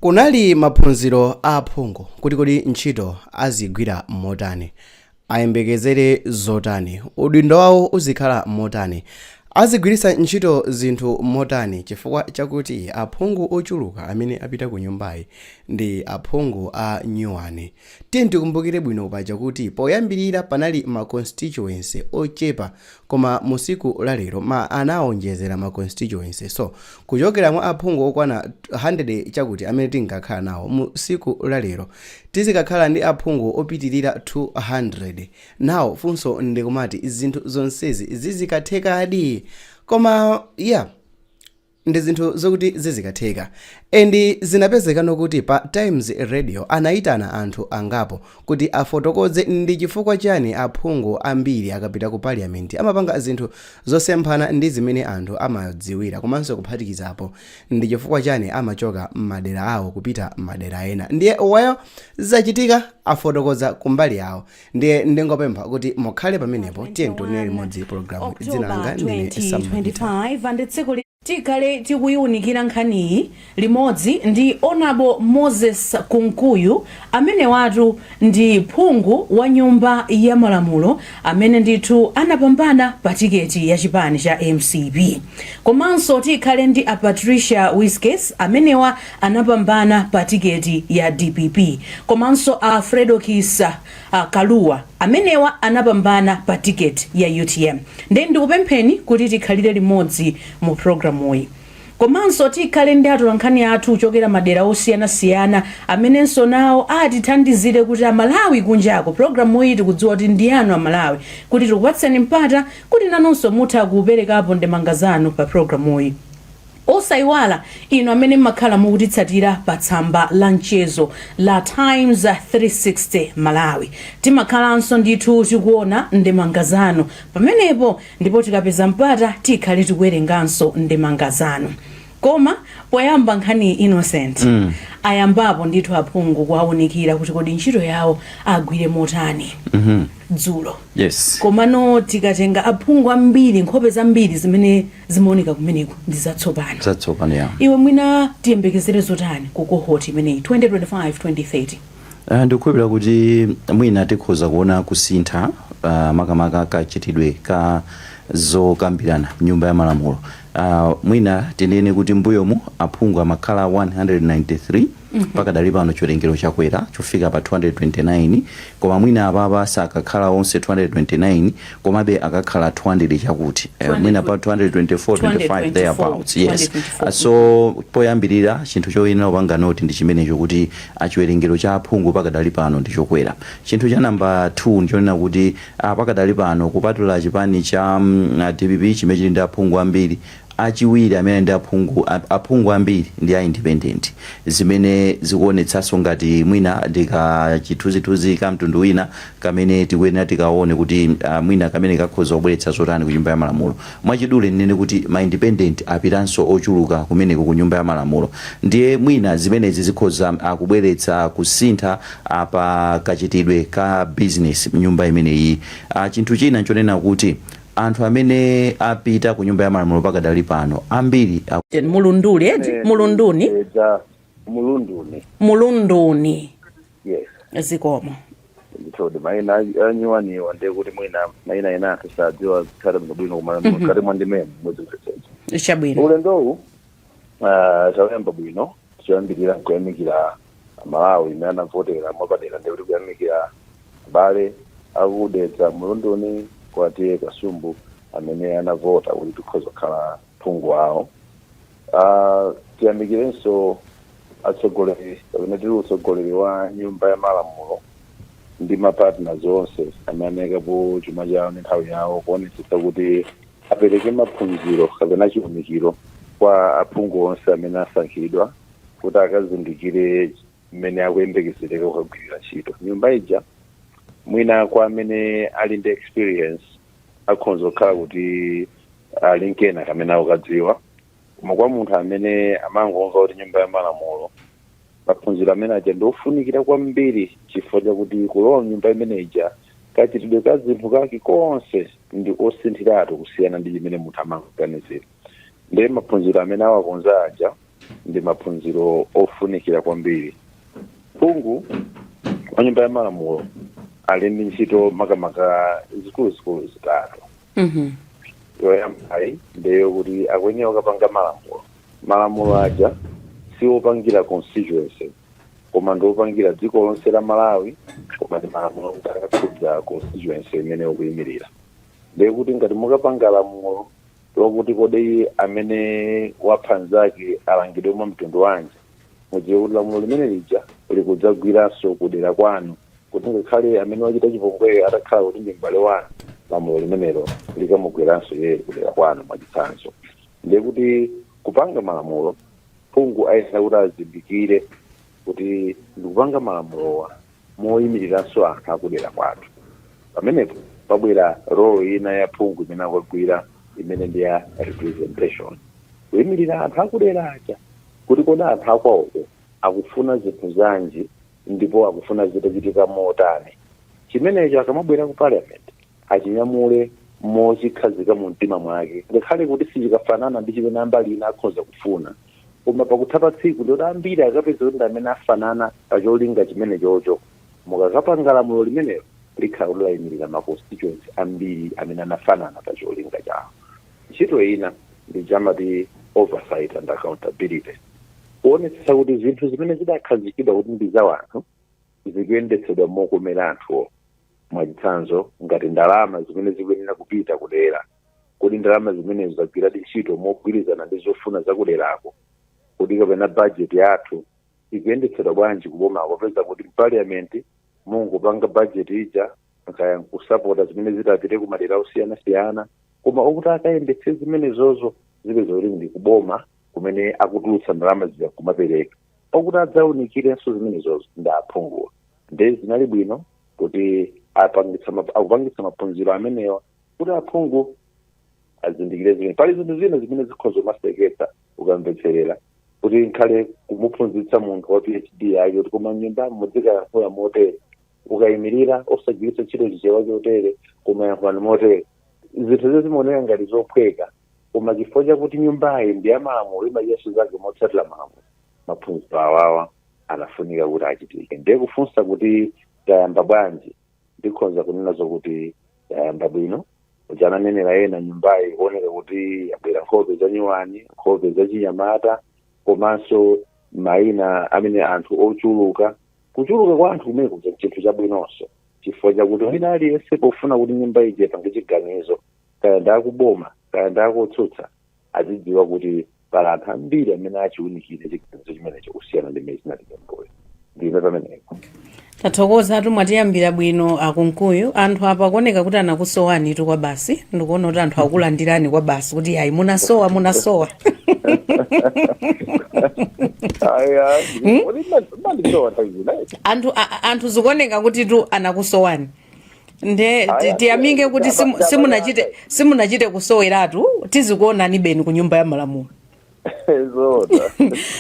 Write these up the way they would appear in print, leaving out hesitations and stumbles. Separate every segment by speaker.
Speaker 1: Kunali maphunziro a aphungu kuti kodi ntchito azigwira motani, ayembekezere zotani, udindo wawo uzikhala motani, azigwiritsa ntchito zinthu motani, chifukwa chakuti aphungu ochuluka amene apita ku nyumbayi ndi aphungu a nyuwani. Tiye tikumbukire bwino paja kuti poyambirira panali ma constituency ochepa, koma mu siku la lero ma anawonjezera ma constituency. So kuchokera mwa aphungu okwana 100 chakuti amene tinkakhala nawo, mu siku la lero tizikakhala ndi aphungu opitirira 200. Nawo funso ndikumati, zinthu zonsezi zizikathekadi? Koma yeah, ndi zinthu zokuti zizikatheka. And zinapezekano kuti pa Times Radio anayitana anthu angapo kuti afotokoze ndi chifukwa chani aphungu ambiri akapita ku parliament amapanga zinthu zosemphana ndi zimene anthu amadziwira, komanso kuphatikizapo ndi chifukwa chani amachoka m'madera awo kupita m'madera ena. Ndiye wayo zachitika, afotokoza kumbali yawo. Ndiye ndingopempha kuti mukhale pamenepo, tiye tionere limodzi programu. Dzina langa ndine Sam Mavita.
Speaker 2: 2025, and tsiku tikhale tikuyiwunikira nkhaniyi limodzi ndi Honorable Moses Kunkuyu, amene watu ndi phungu wa Nyumba ya Malamulo amene ndithu anapambana pa tiketi ya chipani cha MCP. Komanso tikhale ndi a Patricia Wiskes, amenewa anapambana pa tiketi ya DPP, komanso a Fredokis Kaluwa, amenewa anapambana pa tiketi ya UTM. Ndiye ndikupempheni kuti tikhalire limodzi mu programuyi. Komanso tikhale ndi atolankhani athu kuchokera madera osiyanasiyana amenenso nawo atithandizire kuti Amalawi kunjako, programu iyi tikudziwa kuti ndi anu Amalawi, kuti tikupatseni mpata kuti nanunso mutha kuperekapo ndemanga zanu pa programuyi. Osayiwala inu amene mmakhala mukutitsatira pa tsamba la mchezo la Times 360 Malawi, timakhalanso ndithu tikuona ndemanga zanu pamenepo, ndipo tikapeza mpata tikhale tikuwerenganso ndemanga zanu. Koma poyamba nkhani, Innocent, ayambapo ndithu aphungu kuwaunikira kuti kodi ntchito yawo agwire motani dzulo. Komano tikatenga aphungu ambiri, nkhope zambiri zimene zimaoneka kumeneko ndi zatsopano.
Speaker 3: Zatsopano, ya.
Speaker 2: Iwe mwina tiyembekezere zotani ku cohort imeneyi 2025 2030?
Speaker 3: Ndikukhulupirira kuti mwina tikhoza kuona kusintha makamaka kachitidwe ka zokambirana Nyumba ya Malamulo. Mwina tinene kuti mbuyomu aphungu amakhala 193, pakadali pano chiwerengero chakwera chofika pa 229. Koma mwina apapa sakakhala onse 229, komabe akakhala 200 chakuti, mwina pa 224, 25 thereabouts, yes.
Speaker 2: 224.
Speaker 3: So poyambirira chinthu choyenera kupanga note ndi chimenecho, kuti achiwerengero cha aphungu pakadali pano ndi chokwera. Chinthu cha namba 2 ndichonena kuti pakadali pano, kupatula chipani cha DPP chimene chili ndi aphungu ambiri, achiwiri amene ndi aphungu ambiri ndi a independent, zimene zikuonetsanso ngati mwina ndika chithunzithunzi ka mtundu wina kamene tikuyenera tikaone kuti mwina kamene kakhoza kubweretsa zotani ku Nyumba ya Malamulo. Mwachidule ndinene kuti ma independent apitanso ochuluka kumeneko ku Nyumba ya Malamulo. Ndiye mwina zimenezi zikhoza kubweretsa kusintha pa kachitidwe ka business mnyumba imeneyi. Chinthu china nchonena kuti anthu amene apita ku Nyumba ya Malamulo pakadali pano ambiri
Speaker 2: Mulunduli eti? Mulunduni.
Speaker 4: Dedza Mulunduni.
Speaker 2: Mulunduni.
Speaker 4: Yes.
Speaker 2: Zikomo.
Speaker 4: Ndithudi, mayina anyuwaniwa, ndiye kuti mwina mayina ena anthu sadziwa zikhale bwinobwino, koma mkati mwa ndimemo muzimvetsetsa. Ulendowu tawuyamba bwino. Choyambirira nkuyamikira Malawi imene anavotera mwapadera, ndiye kuti kuyamikira abale aku Dedza Mulunduni kwa T/A Kasumbu amene anavota kuti tikhoza kukhala phungu wawo. Tiyamikirenso atsogoleri, kapena tili utsogoleri wa Nyumba ya Malamulo ndi mapartners onse amene anayikapo chuma chawo ndi nthawi yawo kuonetsetsa kuti apereke maphunziro kapena chiwunikiro kwa aphungu onse amene asankhidwa, kuti akazindikire mmene akuyembekezereka kukagwirira ntchito nyumba ija. Mwina kwa amene ali ndi experience akhonza kukhala kuti ali nkena kamene akukadziwa, koma kwa munthu amene amangomva kuti Nyumba ya Malamulo, maphunziro amene aja ndiofunikira kwambiri, chifukwa chakuti kulowa mnyumba imene ija, kachitidwe ka zinthu kake konse ndi osinthiratu kusiyana ndi chimene munthu amangoganizira. Ndiye maphunziro amene awakonza aja Ndi maphunziro ofunikira kwambiri. Phungu wa nyumba ya malamulo ali ndi ntchito makamaka zikuluzikulu zitatu. Yoyambayi ndiyo kuti akuyenera kukapanga malamulo. Malamulo aja siwopangira constituency, koma ndiopangira dziko lonse la Malawi, koma ndi malamulo kuti akakhudza constituency imene ukuyimirira. Ndiye kuti ngati mukapanga lamulo lokuti kodi amene wapha nzake alangidwe mwa mtundu wanji, mudziwe kuti lamulo limene lija likudzagwiranso kudera kwanu, kuti ngakhale amene wachita chipongweyo atakhala kuti ndi m'bale wanu, lamulo limenelo likamugwiranso iye kudera kwanu, mwachitsanzo. Ndiye kuti kupanga malamulo, phungu ayenera kuti azindikire kuti ndikupanga malamulowa moyimiriranso anthu akudera kwathu. Pamenepo pabwera role ina ya phungu imene akagwira, imene ndi ya representation, kuyimirira anthu akudera aja, kuti kodi anthu akwawoko akufuna zinthu zanji ndipo akufuna zitachitika motani. Chimenecho akamabwera ku parliament achinyamule mochikhazika mu mtima mwake, ngakhale kuti sichikafanana ndi chimene ambali ina akhoza kufuna, koma pakutha pa tsiku ndikuti ambiri akapeza kuti ndi amene afanana pa cholinga chimene chocho. Mukakapanga lamulo limenelo, likhala kuti layimirira ma constituency ambiri amene anafanana pa cholinga chawo. Ntchito ina ndi chamati oversight and accountability, kuonetsetsa kuti zinthu zimene zidakhazikidwa kuti ndi za anthu zikuyendetsedwa mokomera anthuwo. Mwachitsanzo, ngati ndalama zimene zikuyenera kupita kudera, kodi ndalama zimenezo zagwiradi ntchito mogwirizana ndi zofuna zakuderako? Kodi kapena budget yathu ikuyendetsedwa bwanji kubomako? Popeza kuti m'parliament mungopanga budget ija, nkaya nkusapota zimene zitapite ku madera osiyanasiyana, koma okuti akayendetse zimenezozo zipeza kuti ndi kuboma kumene akutulutsa ndalama zija kumapereka. Okuti adzawunikirenso zimenezozo ndi aphunguwa. Nde zinali bwino kuti akupangitsa maphunziro amenewa kuti aphungu azindikire zimene. Pali zinthu zina zimene zikhoza kumaseketsa ukamvetserera, kuti nkhale kumuphunzitsa munthu wa PhD yake kuti koma mnyumbamo muzikayankhula motere, ukayimirira osagwiritsa ntchito Chichewa chotere, koma yankhulani motere. Zinthu zimene zimaoneka ngati zophweka, koma chifukwa chakuti nyumbayi ndi ya malamulo, imachitanso zake motsatira malamulo, maphunziro awawa anafunika kuti achitike. Ndiye kufunsa kuti tayamba bwanji, ndikhonza kunena zokuti tayamba bwino. Uja ananenera ena, nyumbayi ikuoneka kuti yabwera nkhope zanyuwani, nkhope zachinyamata, komanso mayina amene anthu ochuluka. Kuchuluka kwa anthu kumene kuja chinthu chabwinonso, chifukwa chakuti wina aliyense pofuna kuti nyumba ija ipange chiganizo, kaya ndakuboma kaya ndakotsutsa, azidziwa kuti pali anthu ambiri amene achiunikire chiganizo chimenecho kusiyana ndi mmene zinali mbuyo. Ndime pamenepo.
Speaker 2: Tathokoza tu, mwatiyambira bwino aKunkuyu. Anthu apa kuoneka kuti anakusowani tu kwa basi. Ndikuona kuti anthu akulandirani kwa basi kuti ayi, munasowa, munasowa.
Speaker 4: Aya, mandisowa nthawi zina.
Speaker 2: Anthu zikuoneka kuti tu anakusowani. Nde tiyamike kuti simunachite kusoweratu, tizikuonani beni ku nyumba ya malamulo.
Speaker 4: Zoona.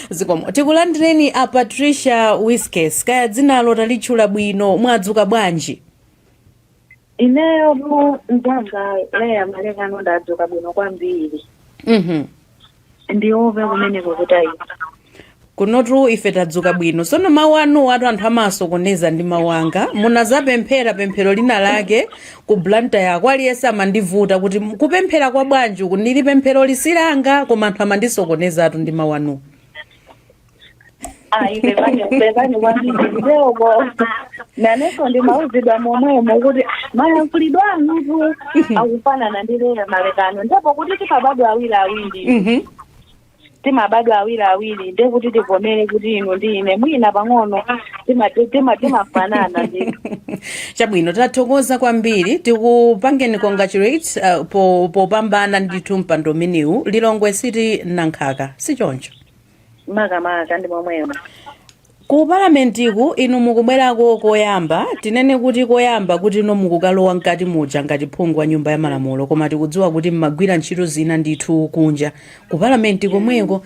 Speaker 2: Zikomo. Tikulandireni a Patricia Wiskes, kaya dzinalo talitchula bwino? Mwadzuka bwanji?
Speaker 5: Ineyo mu mzanga Leya Malekano, ndadzuka bwino kwambiri. Ndiope kumeneko kuti ayi.
Speaker 2: Kunotu ife tadzuka bwino. Sono mawu anu atu anthu amasokoneza ndi mawu anga. Munazapemphera pemphero lina lake ku Blantyre yako, aliyense amandivuta kuti kupemphera kwa bwanji uku, ndili pemphero lisilanga, koma anthu amandisokonezatu ndi mawu anu.
Speaker 5: Ayi, pepani, pepani kwambiri. Ndiyoko nanenso ndimauzidwa momwemo kuti mayankhulidwe anutu akufanana ndi Leya Malekano, ndipo kuti timabadwa awiri awiri. Timabadwa awiri awiri, ndiye kuti tivomere kuti inu ndi ine mwina pang'ono timafanana ndithu.
Speaker 2: Chabwino, tathokoza kwambiri. Tikupangeni congratulate popambana ndithu mpando umenewu, Lilongwe City Nankhaka, sichoncho?
Speaker 5: Makamaka ndi momwemo.
Speaker 2: Ku palamentiku inu mukubwerako koyamba, tinene kuti koyamba kuti ino mukukalowa mkati muja ngati phungu wa nyumba ya malamulo, koma tikudziwa kuti mmagwira ntchito zina ndithu kunja ku palamenti komweko.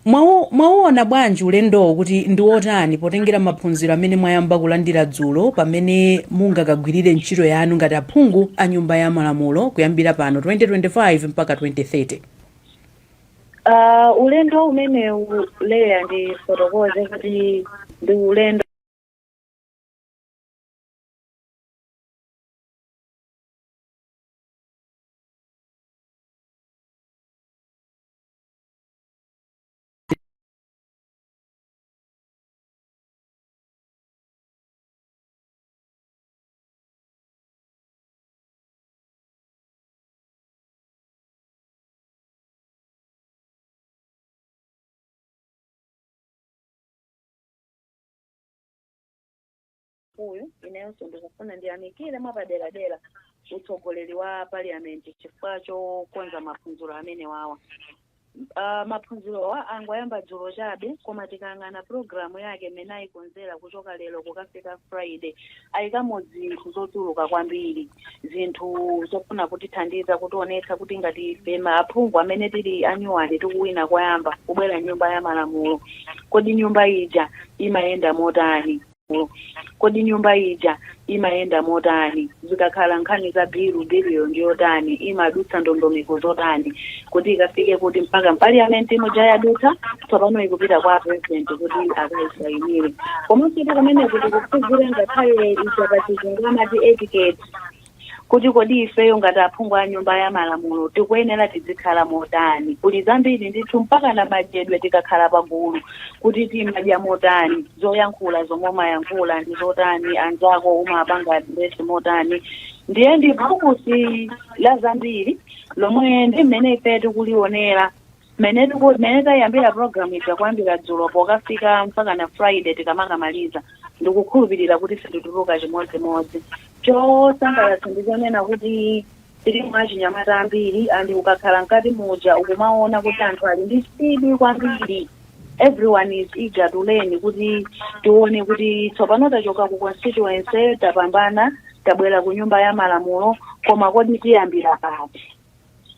Speaker 2: Mwauona bwanji ulendowo kuti ndi wotani, potengera maphunziro amene mwayamba kulandira dzulo, pamene mungakagwirire ntchito yanu ngati aphungu a nyumba ya malamulo kuyambira pano 2025 mpaka 2030?
Speaker 5: Ulendo umenewu, Leya, ndifotokoze kuti ndi ulendo uyu. Inenso ndikufuna ndiyamikire mwapaderadera utsogoleri wa parliament chifukwa chokonza maphunziro amene wawa. Maphunzirowa angoyamba dzulo chabe, koma tikayang'ana programu yake imene ayikonzera kuchoka lero kukafika Friday, ayikamo zinthu zochuluka kwambiri, zinthu zofuna kutithandiza, kutionetsa kuti ngati ife maphungu amene tili anyuwani, tikuwina koyamba kubwera nyumba ya malamulo, kodi nyumba ija imayenda motani? Kodi nyumba ija imayenda motani? Zikakhala nkhani za bilu, biluyo ndiyotani? Imadutsa ndondomeko zotani kuti ikafike kuti mpaka m'parliament muja yadutsa, tsopano ikupita kwa president kuti akayisayinire? Komanso ti kumene kuti kuphunzira ngakhale ija pachizungu amati etiquette, kuti kodi ifeyo ngati aphungu a nyumba ya malamulo tikuyenera tizikhala motani? Kuli zambiri ndithu, mpaka na madyedwe, tikakhala pagulu kuti timadya motani, zoyankhula zomwe umayankhula ndi zotani, anzako umapanga address motani. Ndiye ndi phukusi la zambiri lomwe ndi mmene ife tikulionera mmene tayambira program ija kuyambira dzulo pokafika mpaka na Friday tikamakamaliza. Ndikukhulupirira kuti sitituluka chimodzimodzi. Chosangalatsa ndichonena kuti tilimu achinyamata ambiri, and ukakhala mkati muja ukumaona kuti anthu ali ndi chidwi kwambiri. Everyone is eager to learn, kuti tione kuti tsopano tachoka ku constituency, tapambana, tabwera ku nyumba ya malamulo, koma kodi tiyambira pati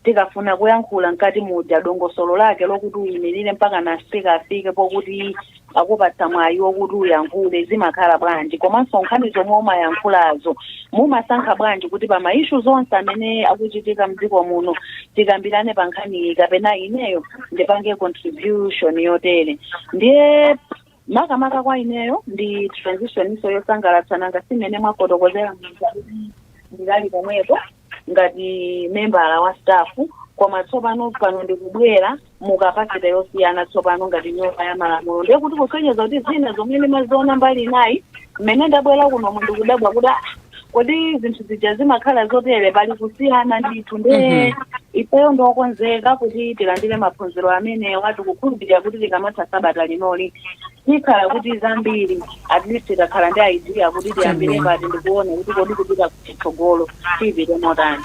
Speaker 5: tikafuna kuyankhula mkati muja? Dongosolo lake lokuti uyimirire mpaka na speaker afike pokuti akupatsa mwayi wokuti uyankhule zimakhala bwanji? Komanso nkhani zomwe umayankhulazo mumasankha bwanji kuti pa ma issue zonse amene akuchitika mdziko muno tikambirane pa nkhani iyi, kapena ineyo ndipange contribution yotere? Ndiye makamaka kwa ineyo ndi transition iso yosangalatsa. Nanga simene mwafotokozera muja kuti ndinali pomwepo ngati membala wa staff, koma tsopano pano ndikubwera mu capacity yosiyana tsopano ngati nyumba ya malamulo. Ndiye kuti kusonyeza kuti zina zomwe ndimaziona mbali inayi, mmene ndabwera kuno ndikudabwa kuti, ah, kodi zinthu zija zimakhala zotere? Pali kusiyana ndithu. Ndiye ifeyo ndiokonzeka kuti tilandire maphunziro amenewa. Tikukhulupirira kuti tikamatha sabata linoli tikhala kuti zambiri at least tikakhala ndi idea kuti tiyambire pati, ndikuona kuti kodi kupita kuchitsogolo tipite motani.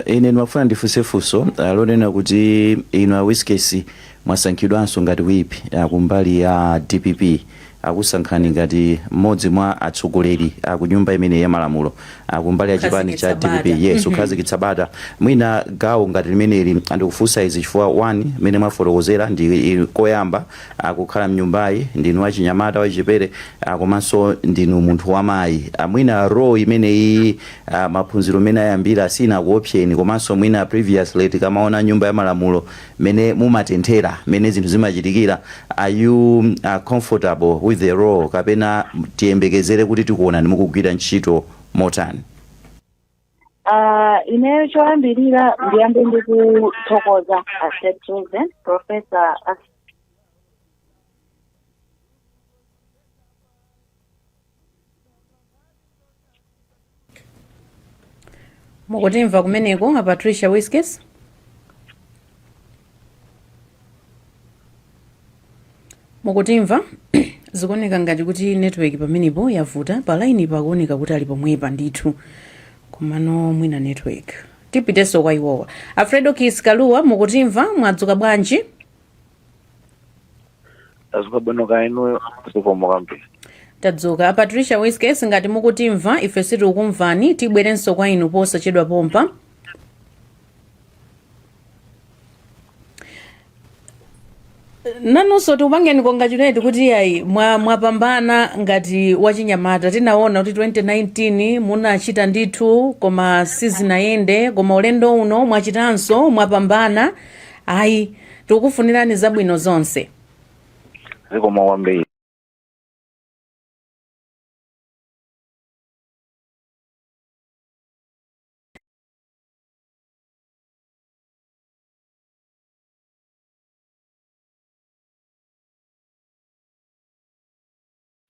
Speaker 3: Ine ndimafuna ndifunse funso lonena kuti inu a Wiskes mwasankhidwanso ngati whip kumbali ya DPP, akusankhani ngati mmodzi mwa atsogoleri ku nyumba imeneyi ya malamulo kumbali ya chipani cha
Speaker 2: Kukhazikitsa
Speaker 3: DPP.
Speaker 2: bata.
Speaker 3: Yes, kukhazikitsa bata. Mwina gawo ngati limeneli, ndikufunsa izi chifukwa one, mmene mwafotokozera ndi koyamba kukhala mnyumbayi, ndinu wachinyamata wachipere, komanso ndinu munthu wamayi. Mwina role imeneyi, maphunziro mmene ayambira, sinakuopseni? Komanso mwina previously tikamaona nyumba ya malamulo mmene mumatenthera, mmene zinthu zimachitikira, are you comfortable with the role, kapena tiyembekezere kuti tikuonani mukugwira ntchito motani?
Speaker 5: Ineyo choyambirira ndiyambe ndikuthokoza a State President Professor
Speaker 2: Mukutimva kumeneko, a Patricia Wiskes? Mukutimva? Zikuoneka ngati kuti network pamenepo yavuta. Pa line pakuoneka kuti ali pomwepa ndithu, komano mwina network. Tipitenso kwa iwowa, Alfredo Kis Kaluwa, mukutimva? Mwadzuka bwanji?
Speaker 4: Tadzuka bwino, kaya inuyo? Zikomo kwambiri.
Speaker 2: Tadzuka. A Patricia Wiskes, ngati mukutimva, ife sitikukumvani. Tibwerenso kwa inu posachedwa pompa. Nanunso tikupangeni congratulate kuti ayi, mwapambana ngati wachinyamata. Tinaona kuti 2019 munachita ndithu koma sizinayende, koma ulendo uno mwachitanso, mwapambana. Ayi, tikufunirani zabwino zonse.
Speaker 4: Zikomo kwambiri.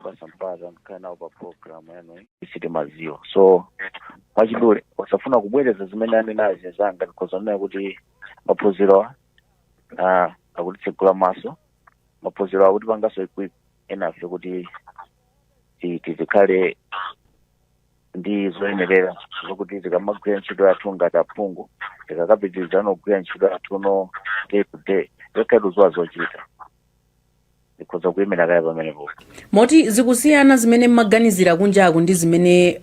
Speaker 6: Pasampata ndikhale nawo pa program yanu sitimaziwa, so mwachidule osafuna kubwereza zimene anenazi anzanga, because anena kuti maphunziro akutitsegula maso, maphunziro akutipanganso equip enafe kuti tikhale ndi zoyenerera zokuti tikamagwira ntchito yathu ngati aphungu, tikakapitiriza kugwira ntchito yathu no day to day, tikhale tuziwa zochita. Ndikhoza kuyimira kaya pamenepo.
Speaker 2: Moti zikusiyana zimene mmaganizira kunjaku ndi zimene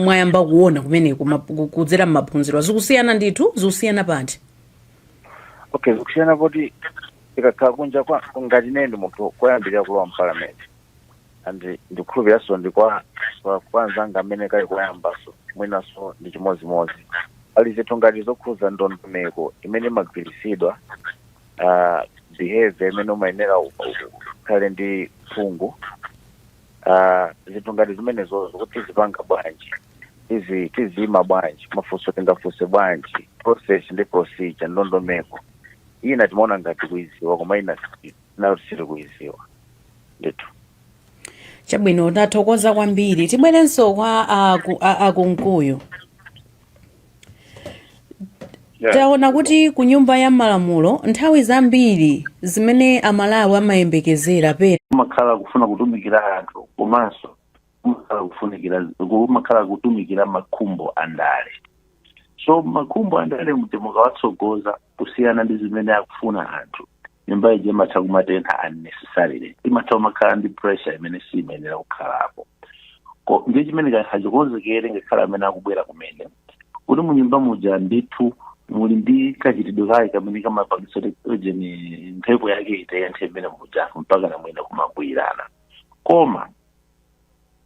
Speaker 2: mwayamba kuona kumeneku kudzera m'maphunziro, zikusiyana ndithu? Zikusiyana pati?
Speaker 6: Okay, zikusiyana poti tikakhala kunja kwa ngati ine ndi munthu koyambirira kulowa mparliament, and ndikukhulupiriranso ndi kwa anzanga amene kali koyambaso mwinanso ndi chimodzimodzi, pali zinthu ngati zokhuza ndondomeko imene imagwiritsidwa, behavior imene umayenera ukhale ndi phungu, zinthu ngati zimenezozo, kuti tizipanga bwanji, tiziyima bwanji, mafunso tingafunse bwanji, process ndi procedure, ndondomeko ina timaona ngati kuiziwa, koma ina nayo sitikuiziwa ndithu.
Speaker 2: Chabwino, tathokoza kwambiri. Tibwerenso kwa akunkuyu. Taona kuti ku Nyumba ya Malamulo nthawi zambiri zimene Amalawi amayembekezera pena
Speaker 4: kumakhala kufuna kutumikira anthu, komanso kumakhala kufunikira, kumakhala kutumikira makhumbo andale. So makhumbo andale muti mukawatsogoza kusiyana ndi zimene akufuna anthu, nyumba ija imatha kumatentha unnecessarily, imatha kumakhala ndi pressure imene simayenera kukhalapo. Ndiye chimene kachikonzekere ngakhale amene akubwera kumene, kuti munyumba muja ndithu muli ndi kachitidwe kake kamene kamapangitsa kuti ujeni mphepo yake itenthe imene muja, mpaka namwina kumakwirana. Koma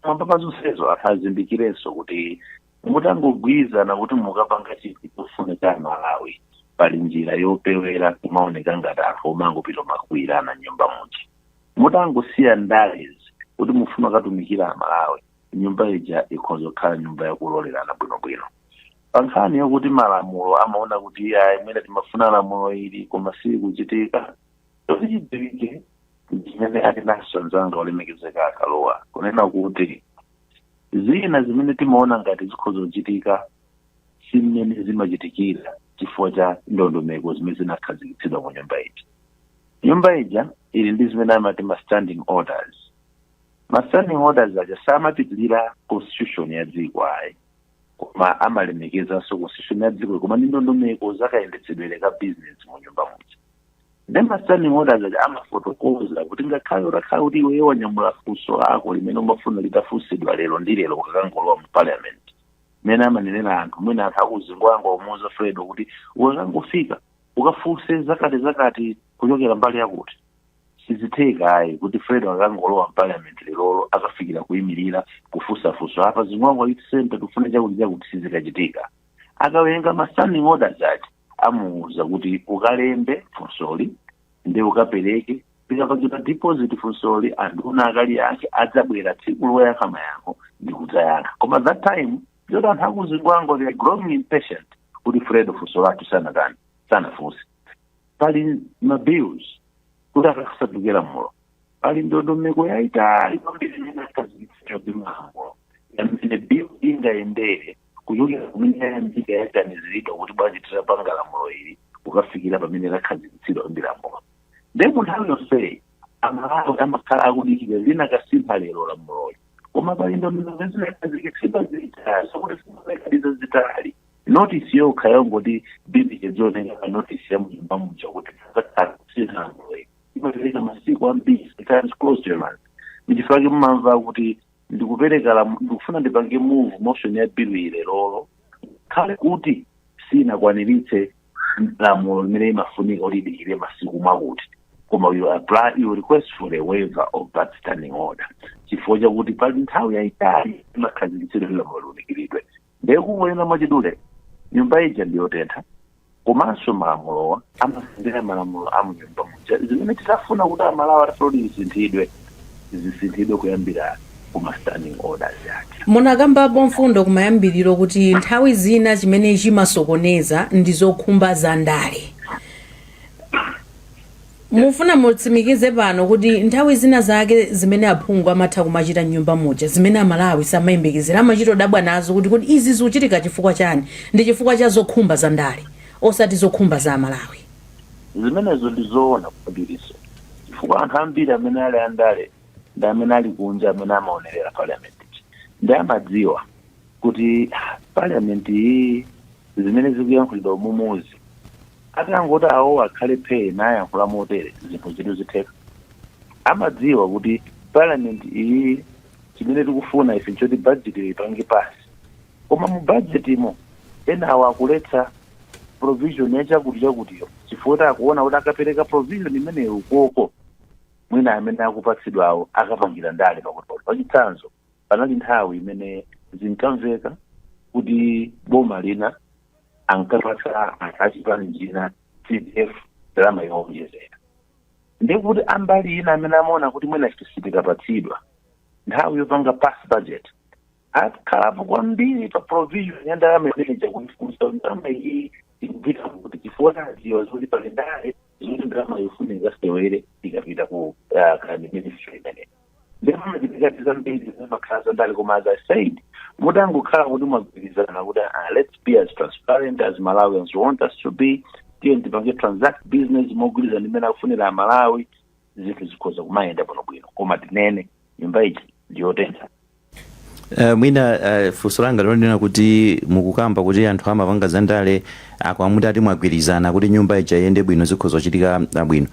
Speaker 4: mwamba pa zonsezo, anthu azindikirenso kuti mutangogwirizana kuti mukapanga chinthu chofuna cha Malawi, pali njira yopewera kumaoneka ngati anthu omangopita makwirana nyumba muja. Mutangosiya ndalezi kuti mufuna katumikira Amalawi, nyumba ija ikhoza kukhala nyumba yakulolerana bwinobwino. Pa nkhani yokuti malamulo amaona kuti ayi, mwina timafuna lamulo ili koma silikuchitika, choti chidziwike zimene ali naso anzanga olemekezeka akalowa kunena kuti zina zimene timaona ngati zikhoza kuchitika si mmene zimachitikira, chifukwa cha ndondomeko zimene zinakhazikitsidwa mu nyumba ija. Nyumba ija ili ndi zimene amati ma standing orders. Ma standing orders aja samapitilira constitution ya dziko ayi, koma amalemekezanso constitution ya dziko, koma ndi ndondomeko zakayendetsedwere ka business mu nyumba muja. Ndi ma standing orders aja amafotokoza kuti ngakhale utakhala kuti iweyo wanyamula funso lako limene umafuna litafunsidwa lero ndi lero, ukakangolowa mu parliament, mmene amanenera anthu, mwina anthu akuzingwangwa umuuza Fredo kuti ukakangofika ukafunse zakati zakati kuchokera mbali yakuti, sizitheka ayi kuti Fredo akangolowa mparliament lerolo akafikira kuyimirira kufunsafunso apa Zingwangwa Youth Center tifuna chakuti chakuti, sizikachitika. Akawerenga ma standing orders aja, amuwuza kuti ukalembe funsoli ndi ukapereke, likapangidwa deposit funsoli, anduna akaliyankhe, adzabwera tsiku loyankha mayankho ndi kudzayankha. Koma that time yoti anthu akuzingwangwa, they are growing impatient kuti Fredo funso lathu sanatani, sanafunse. Pali ma bills kuti akasanduke lamulo, pali ndondomeko yayitali kwambiri imene akhazikitsidwa ndi malamulo yamene bill ingayendere kuchokera kumene yayambika, yaganiziridwa kuti bwanji titapanga lamulo ili, kukafikira pamene lakhazikitsidwa ndi lamulo. Ndiye mu nthawi yonseyi Amalawi amakhala akudikira linakasintha lero lamuloli, koma pali ndondomeko zinakhazikitsidwa zitali zokuti zimakhaliza zitali. Notice yokha yongoti bill chedzioneka pa notice ya munyumba muja kuti pazakhala kusintha lamulo ili, imapereka masiku ambiri, sometimes close to a month. Ndichifukwa mumamva kuti ndikupereka ndikufuna ndipange move motion ya bill ile lolo, khale kuti sinakwaniritse lamulo limene imafunika kuti idikire masiku mwakuti, koma you apply, you request for a waiver of that standing order, chifukwa chakuti pali nthawi yayitali imakhazikitsidwa kuti lamulo liunikiridwe. Ndiye kungonena mwachidule, nyumba ija ndiyotentha. Komanso malamulowa amasendera malamulo a munyumba muja. Zimene titafuna kuti Amalawi atafuna kuti zisinthidwe, zisinthidwe kuyambira kuma standing orders aja.
Speaker 2: Munakambapo mfundo kumayambiriro kuti nthawi zina chimene chimasokoneza ndi zokhumba za ndale. Mufuna mutsimikize pano kuti nthawi zina zake zimene aphungu amatha kumachita mnyumba muja, zimene Amalawi samayembekezera, amachita kudabwa nazo kuti kodi izi zikuchitika chifukwa chani, ndi chifukwa cha zokhumba za ndale osati zokhumba za Amalawi?
Speaker 4: Zimenezo ndi zoona kwambiriso, chifukwa anthu ambiri amene ali andale ndi amene ali kunja amene amaonerera parliament ndi amadziwa kuti parliament iyi, zimene zikuyankhulidwa mumuzi, atangoti awo akhale phee nayankhula motere, zinthu zitu zitheka. Amadziwa kuti parliament iyi, chimene tikufuna ife nchoti budget ipange pass, koma mu budget imo enawo akuletsa provision ya chakuti chakutiyo, chifukwa akuona kuti akapereka provision imeneyo ukoko, mwina amene akupatsidwawo akapangira ndale pakuti pakuti. Pachitsanzo, panali nthawi imene zinkamveka kuti boma lina ankapatsa anthu achipani china, CDF, ndalama yowonjezera, ndikuti ambali ina amene amaona kuti mwina sitikapatsidwa, nthawi yopanga pass budget akhalapo kwambiri pa provision ya ndalama imeneja, kufunsa ndalama iyi ikupita kuti, chifukwa tadziwa zoti pali ndale zoti ndalama yofunika ikasewere ikapita ku kani ministry imene. Ndipo pamachitika zambiri zimakhala zandale. Koma as I said, mutangokhala kuti mwagwirizana kuti let's be as transparent as Malawians want us to be, tiye tipange transact business mogwirizana imene akufunira Amalawi, zinthu zikhoza kumayenda bwinobwino. Koma tinene, nyumba iji ndiyotentha.
Speaker 3: Mwina funso langa lonena kuti mukukamba kuti anthu amapanga zandale, akwamutati mwagwirizana kuti nyumba ija iyende bwino, zikhoza kuchitika bwino.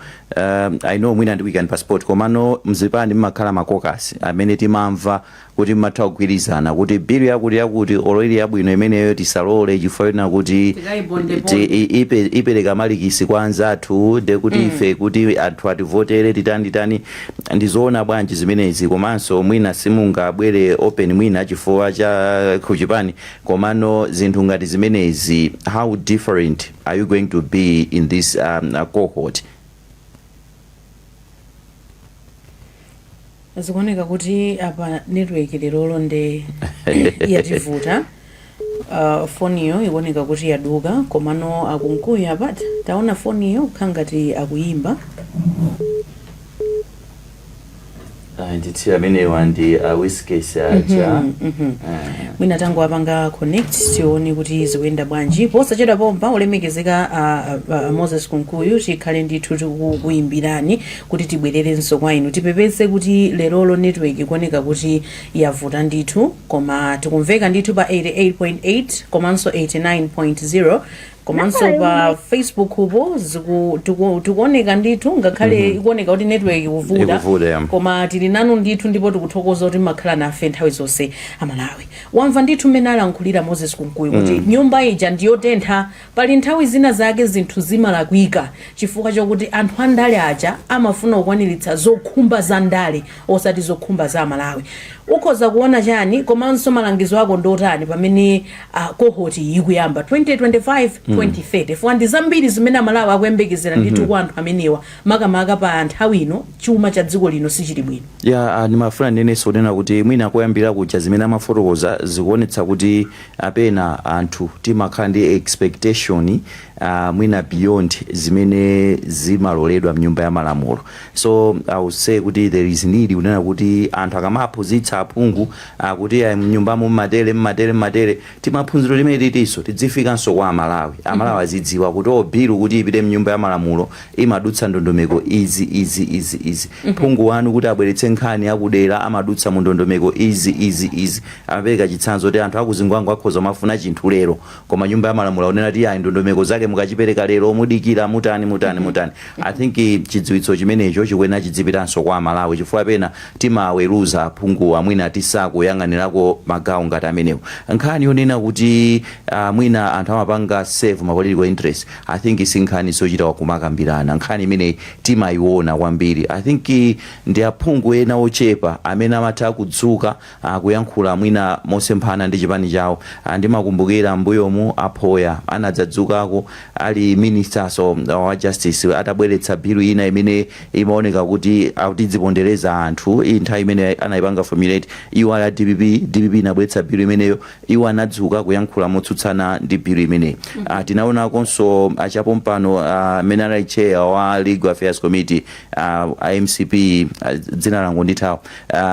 Speaker 3: I know mwina ndikuyikani pa spot, komano mzipani mmakhala ma caucus amene timamva kuti mmatha kugwirizana kuti bill yakuti yakuti, olo ili yabwino, imeneyo tisalole chifukwa yonena kuti
Speaker 2: Tikayipondeponde.
Speaker 3: Ipereka malikisi kwa anzathu, de kuti ife kuti anthu ativotere titani titani. Ndizoona bwanji zimenezi? Komanso mwina simungabwere open, mwina chifukwa cha kuchipani, komano zinthu ngati zimenezi, how different are you going to be in this cohort?
Speaker 2: Zikuoneka kuti apa network lerolo nde yativuta. Foniyo ikuoneka kuti yaduka, komano a Kunkuyu apa taona foniyo kukhala ngati akuyimba.
Speaker 3: Ndithu amenewa ndi a Whiskes aja.
Speaker 2: Mwina tangowapanga connect, tione kuti zikuyenda bwanji. Posachedwa pompa, olemekezeka Moses Kunkuyu, tikhale ndithu tikukuyimbirani kuti tibwererenso kwa inu. Tipepese kuti lerolo network ikuoneka kuti yavuta ndithu, koma tikumveka ndithu pa 88.8 komanso 89.0, komanso pa Facebook po tikuoneka ndithu, ngakhale ikuoneka kuti network ikuvuta.
Speaker 3: Ikuvuta, yeah.
Speaker 2: Koma tili nanu ndithu, ndipo tikuthokoza kuti mmakhala nafe nthawi zonse. Amalawi, wamva ndithu mmene alankhulira Moses Kunkuyu kuti nyumba ija ndiyotentha. Pali nthawi zina zake zinthu zimalakwika chifukwa chokuti anthu andale aja amafuna kukwaniritsa zokhumba za ndale osati zokhumba za Amalawi. Ukhoza kuona chani, komanso malangizo ako ndotani pamene cohort iyi ikuyamba 2025 2030? Fwa ndi zambiri zimene Amalawi akuyembekezera ndithu kwa anthu amenewa, makamaka pa nthawi ino chuma cha dziko lino sichili bwino.
Speaker 3: Ya, ndimafuna ndinenso kunena kuti mwina koyambira kuja zimene amafotokoza zikuonetsa kuti apena anthu timakhala ndi expectation mwina beyond zimene zimaloledwa mnyumba ya malamulo. So I would say kuti there is need kunena kuti anthu akamaphunzitsa aphungu kuti ayi, mnyumbamo mmatere, mmatere, mmatere, timaphunziro timene titinso tidzifikanso kwa Amalawi. Amalawi azidziwa kuti o, bill kuti ipite mnyumba ya malamulo imadutsa ndondomeko izi, izi, izi, izi. Phungu wanu kuti abweretse nkhani akudera amadutsa mu ndondomeko izi, izi, izi. Amapereka chitsanzo kuti anthu akuzingwango akhoza mafuna chinthu lero, koma nyumba ya malamulo akunena kuti ayi, ndondomeko zake mukachipereka lero mudikira, mutani, mutani, mutani. I think chidziwitso chimenecho chikuyenera chidzipitanso kwa Amalawi, chifukwa pena timaweruza aphunguwa mwina tisakuyang'anirako magawo ngati amenewo. Nkhani yonena kuti mwina anthu amapanga serve serve ma political interest, I think si nkhani zochita kumakambirana. Nkhani imeneyi timayiona kwambiri. I think ndi aphungu ena ochepa amene amatha kudzuka kuyankhula mwina mosemphana ndi chipani chawo. Ndimakumbukira mbuyomu aphoya anadzadzukako ali minister so wa justice, atabweretsa bill ina imene imaoneka kuti akutidzipondereza anthu. Iyi nthawi imene anayipanga formulate iwo ali a DPP, DPP inabweretsa bill imeneyo, iwo anadzuka kuyankhula motsutsana ndi bill imeneyi. Tinaonakonso achapompano amene anali chair wa Legal Affairs Committee, a MCP, dzina langu ndithawa,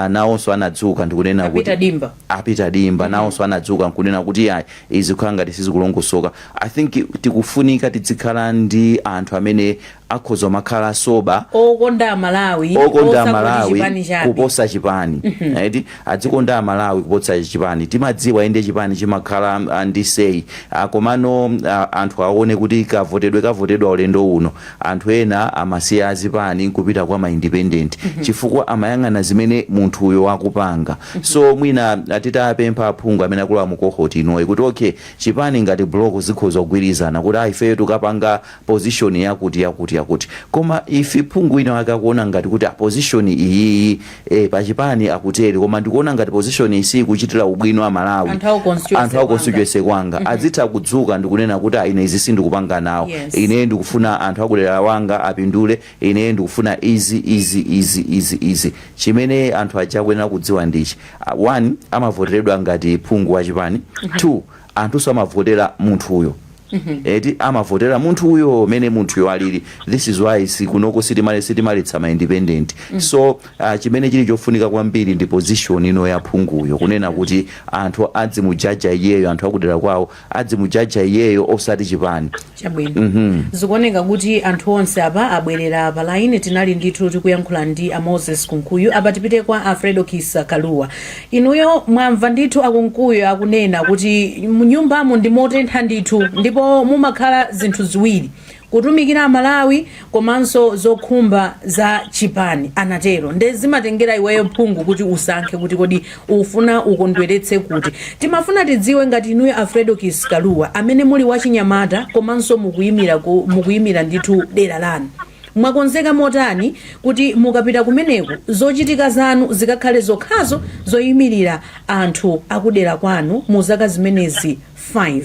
Speaker 3: nawonso anadzuka ndikunena kuti
Speaker 2: Apita Dimba.
Speaker 3: Apita Dimba nawonso anadzuka nkunena kuti ayi, izi kukhala ngati sizikulongosoka. I think tikufunika tizikhala ndi anthu amene akhoza makhala sober,
Speaker 2: okonda Amalawi,
Speaker 3: okonda
Speaker 2: osangoti
Speaker 3: Amalawi
Speaker 2: chipani chabe.
Speaker 3: Kuposa chipani, right? Adzikonda Amalawi kuposa chipani. Timadziwa inde chipani chimakhala ndi say, komano anthu aone kuti kavotedwe kavotedwa ulendo uno, anthu ena amasiya azipani nkupita kwa ma independent chifukwa amayang'ana zimene munthuyo akupanga. So mwina titapempha aphungu amene akulowa mu cohort inoyi kuti okay, chipani ngati block zikhoza kugwirizana kuti ah, ifeyo tikapanga position yakuti yakuti yakuti, koma ife phungu ina wake akuona ngati kuti a position iyiyi pachipani akutere, koma ndikuona ngati position iyi sikuchitira ubwino a Malawi,
Speaker 2: anthu aku constituency
Speaker 3: anthu aku constituency kwanga, azitha kudzuka ndikunena kuti ah, ine izi sindikupanga nawo. Ine ndikufuna anthu akudera wanga apindule, ine ndikufuna izi, izi, izi, izi, izi. Chimene anthu aja akuyenera kudziwa ndichi: one, amavoteredwa ngati phungu wa chipani; two, anthuso amavotera munthuyo, eti, amavotera munthuyo mene munthuyo alili. This is why sikunoko sitimalitsa ma independent. So chimene chili chofunika kwambiri ndi position ino ya phunguyo, kunena kuti anthu adzimujaja iyeyo, anthu akudera kwawo adzimujaja iyeyo, osati chipani.
Speaker 2: Chabwino, zikuoneka kuti anthu onse apa abwerera pa line. Tinali ndithu tikuyankhula ndi a Moses Kunkuyu. Apa tipite kwa Alfredo Kisa Kaluwa. Inuyo mwamva ndithu akunkuyu akunena kuti munyumbamo ndi motentha ndithu, ndipo mumakhala zinthu ziwiri: kutumikira Amalawi komanso zokhumba za chipani, anatero. Nde zimatengera iweyo phungu kuti usankhe kuti kodi ufuna ukondweretse kuti. Timafuna tidziwe ngati inuyo Alfredo Kiskaluwa, amene muli wachinyamata komanso mukuyimira ndithu dera lanu, mwakonzeka motani kuti mukapita kumeneku zochitika zanu zikakhale zokhazo zoyimirira anthu akudera kwanu mu zaka zimenezi 5?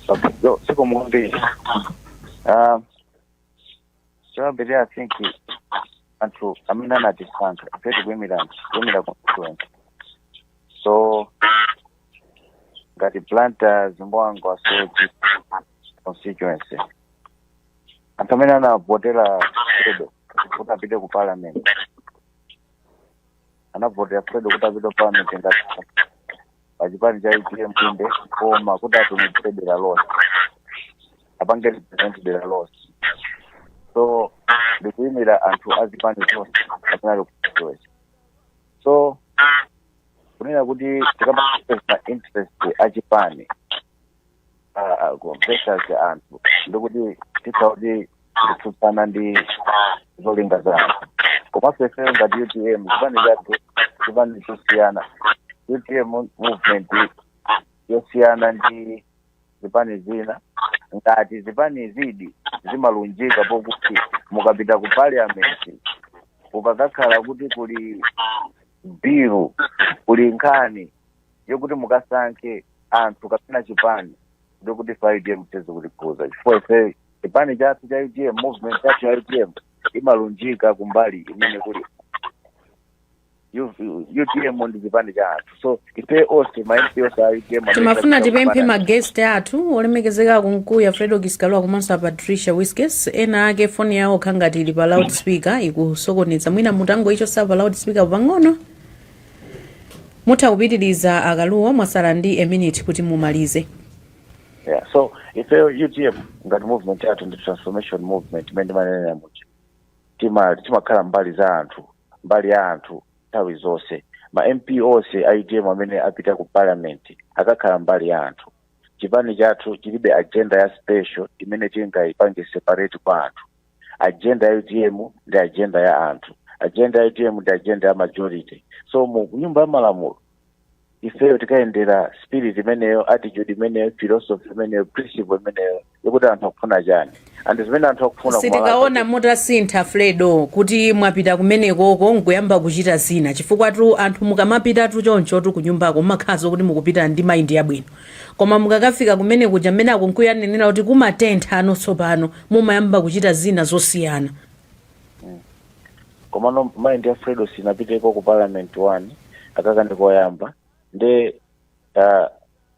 Speaker 6: Okay, zikomo kwambiri. Choyambirira, I think anthu amene anatisankha ife tikuyimira constituency. So ngati Blantyre, Zingwangwa, Soche constituency, anthu amene anavotera Fredo kuti apite ku parliament, anavotera Fredo kuti apite ku parliament ngati pachipani cha UTM inde, koma kuti atumikire dera lonse, apange represent dera lonse. So ndikuyimira anthu azipani zonse amene ali ku constituency. So kunena kuti tikamapeza interest achipani versus anthu, ndikuti titha kuti kutsutsana ndi zolinga za anthu. Komanso ifeyo ngati UTM, chipani chathu chipani chosiyana, UTM movement yosiyana ndi zipani zina. Ngati zipani zidi zimalunjika pokuti mukapita ku parliament ukakakhala kuti kuli bill, kuli nkhani yokuti mukasankhe anthu kapena chipani, ndikuti fa UTM tizikutikhuza, chifukwa ife chipani chathu cha UTM, movement yathu ya UTM imalunjika kumbali imene kuli UTM ndi chipani cha anthu. So ife onse, ma MP onse a UTM amene
Speaker 2: Timafuna
Speaker 6: tapita
Speaker 2: tipemphe
Speaker 6: kupana-
Speaker 2: ma guest athu olemekezeka Kunkuya Fredo Kiskaluwa komanso a Patricia Wiskes, ena ake foni yawo kha ngati ili pa loudspeaker, ikusokoneza. Mwina mutangoichosa pa loudspeaker pang'ono. Mutha kupitiriza akaluwa, mwasala ndi a minute kuti mumalize.
Speaker 6: Yeah, so ife UTM ngati movement yathu ndi transformation movement imene ndimanenera muja, timakhala mbali za anthu, mbali ya anthu nthawi zonse. Ma MP onse a UTM amene apita ku parliament akakhala mbali ya anthu. Chipani chathu chilibe agenda ya special imene tingayipange separate kwa anthu. Agenda ya UTM ndi agenda ya anthu, agenda ya UTM ndi agenda ya majority. So mu nyumba ya malamulo Ifeyo tikayendera spirit imeneyo, attitude imeneyo, philosophy imeneyo, principle imeneyo yokuti anthu akufuna chani and zimene anthu akufuna.
Speaker 2: Sitikaona mutasintha, Fredo, kuti mwapita kumenekoko nkuyamba kuchita zina, chifukwa tu anthu mukamapitatu chonchotu kunyumbako mumakhazo kuti mukupita ndi mind yabwino, koma mukakafika kumene kuja, mmene akunkuyanenera kuti kumatentha ano tsopano, mumayamba kuchita zina zosiyana.
Speaker 6: Komano mind ya Fredo sinapiteko ku parliament one akaka ndikoyamba nde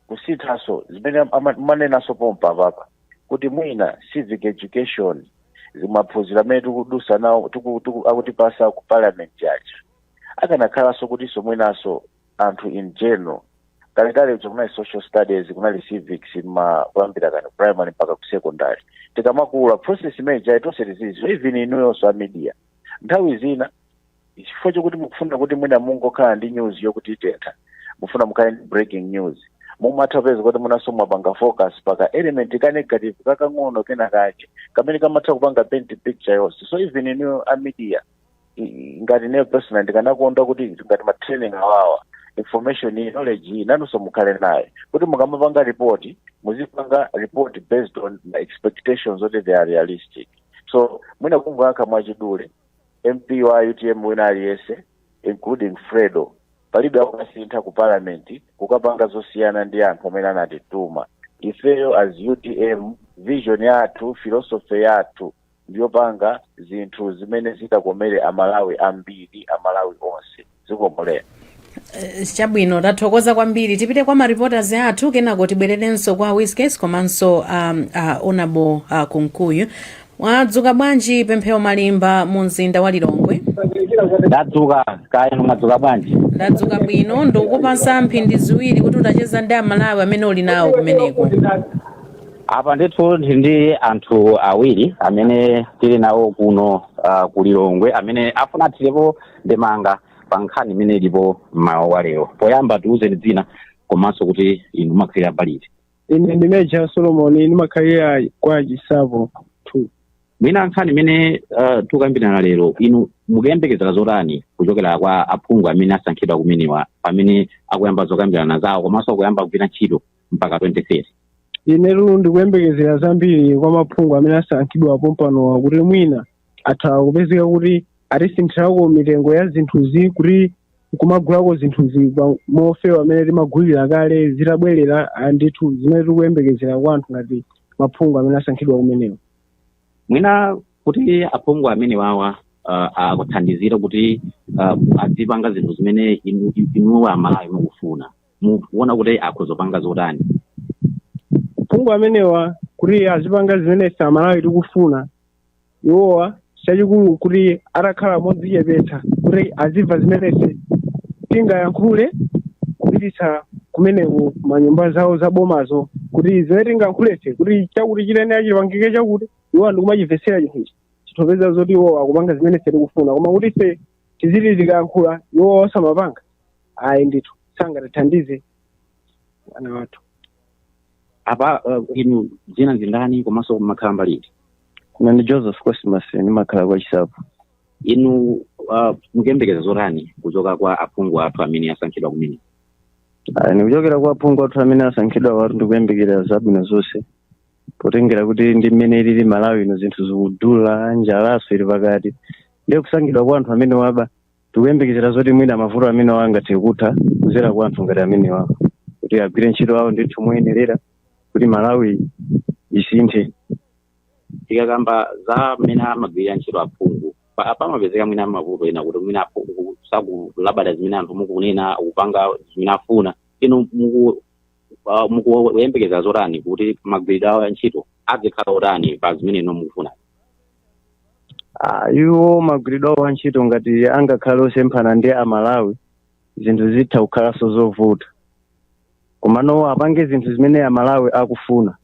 Speaker 6: kusinthaso zimene manenaso pompa papa kuti mwina civic education, maphunziro amene tikudusa nawo akutipasa ku parliament aja, akanakhalanso kutinso mwinaso anthu in general. Kalekale uja kunali social studies, kunali civics ma kuyambira kani primary mpaka ku secondary. Tikamakula, process imene jayi tonse tizizo, even inuyonso a media, nthawi zina chifukwa chokuti mukufuna kuti mwina mungokhala ndi news yokuti itentha, mufuna mukhale ndi breaking news, mumatha kupeza kuti munaso mwapanga focus paka element ka negative kakang'ono kena kake kamene kamatha kupanga paint picture yonse. So even inuyo a media, ngati ineyo personal ndikanakonda kuti ngati ma training awawa, information iyi, knowledge iyi, nanunso mukhale nayo kuti mukamapanga report, muzipanga report based on the expectations kuti they are realistic. So mwina kungoyankha mwachidule, MP wa UTM wina aliyense, including Fredo, palibe akukasintha ku parliament kukapanga zosiyana ndi anthu amene anatituma ifeyo. As UTM, vision yathu, philosophy yathu ndiyopanga zinthu zimene zitakomere Amalawi ambiri, Amalawi onse. Zikomolera.
Speaker 2: Chabwino, tathokoza kwambiri. Tipite kwa ma reporters athu, kenako tibwererenso kwa Wiskes komanso Honorable Kunkuyu. Mwadzuka bwanji, Pemphero Malimba, mu mzinda wa Lilongwe?
Speaker 7: Ndadzuka, kaya mwadzuka bwanji?
Speaker 2: Ndadzuka bwino. Ndikukupasa mphindi 2 kuti utacheza ndi Amalawi amene uli nawo kumeneko.
Speaker 7: Apa ndithu ndili ndi anthu awiri amene tili nawo kuno ku Lilongwe amene afuna athirepo ndemanga pa nkhani imene ilipo mmawa wa lero. Poyamba tiuzeni dzina komanso kuti inu mumakhalira baliti.
Speaker 8: Ine ndi Major Solomon, ndimakhalira kwa Chisapo 2.
Speaker 7: Mwina nkhani imene tikukambirana lero, inu mukuyembekezera zotani kuchokera kwa aphungu amene asankhidwa kumenewa pamene akuyamba zokambirana zawo komanso akuyamba kugwira ntchito mpaka 2030?
Speaker 8: Inetu ndikuyembekezera zambiri kwa maphungu amene asankhidwa pompanowa, kuti mwina atha kupezeka kuti atisinthirako mitengo ya zinthuzi, kuti kumagulako zinthuzi mofewa amene timagulira kale zitabwerera. Ndithu zimene tikuyembekezera kwa anthu ngati maphungu amene asankhidwa kumenewa.
Speaker 7: Mwina kuti aphungu amene wawa akuthandizira kuti adzipanga zinthu zimene inuwo Amalawi mukufuna, mukuona kuti akhozopanga zotani?
Speaker 8: Phungu amenewa kuti azipanga zimene ife Amalawi tikufuna, iwowa chachikulu kuti atakhala modzichepetsa, kuti azimva zimene ife tingayankhule kupititsa kumeneko manyumba zawo zabomazo, kuti zimene tingayankhule ife kuti chakuti chitene chipangike chakuti, iwo ndikumachimvetsera chinthuchi, chithopeza zoti iwo akupanga zimene ife tikufuna. Koma kuti ife tiziti tikayankhula iwo osamapanga, ayi ndithu, sangatithandize ana wathu.
Speaker 7: Apa inu dzina ndi ndani komanso mumakhala mbali?
Speaker 9: Ine ndi Joseph Cosmas, ndimakhala kwa Chisapo.
Speaker 7: Inu mukuyembekeza zotani kuchoka kwa aphungu athu amene asankhidwa kumene?
Speaker 9: Ndikuchokera kwa aphungu athu amene asankhidwa watu, ndikuyembekera zabwino zonse, potengera kuti ndi mmene ilili Malawi ino, zinthu zikudula, njalaso ili pakati. Ndiye kusankhidwa kwa anthu amene waba, tikuyembekezera zoti mwina mavuto amene angathe kutha kuzera kwa anthu ngati amene waba, kuti agwire ntchito awo ndithu moyenerera kuti Malawi isinthe.
Speaker 7: Tikakamba za mmene amagwirira ntchito aphungu, pamapezeka mwina mavuto ena kuti mwina aphungu sakulabada zimene anthu mukunena, kupanga zimene afuna. Inu mukuyembekeza zotani kuti magwiridwe awo ya ntchito adzikhala otani pa zimene inu mukufuna?
Speaker 9: Iwo magwiridwe awo antchito ngati angakhale osemphana ndi Amalawi, zinthu zitha kukhalanso zovuta. Komano apange zinthu zimene Amalawi akufuna.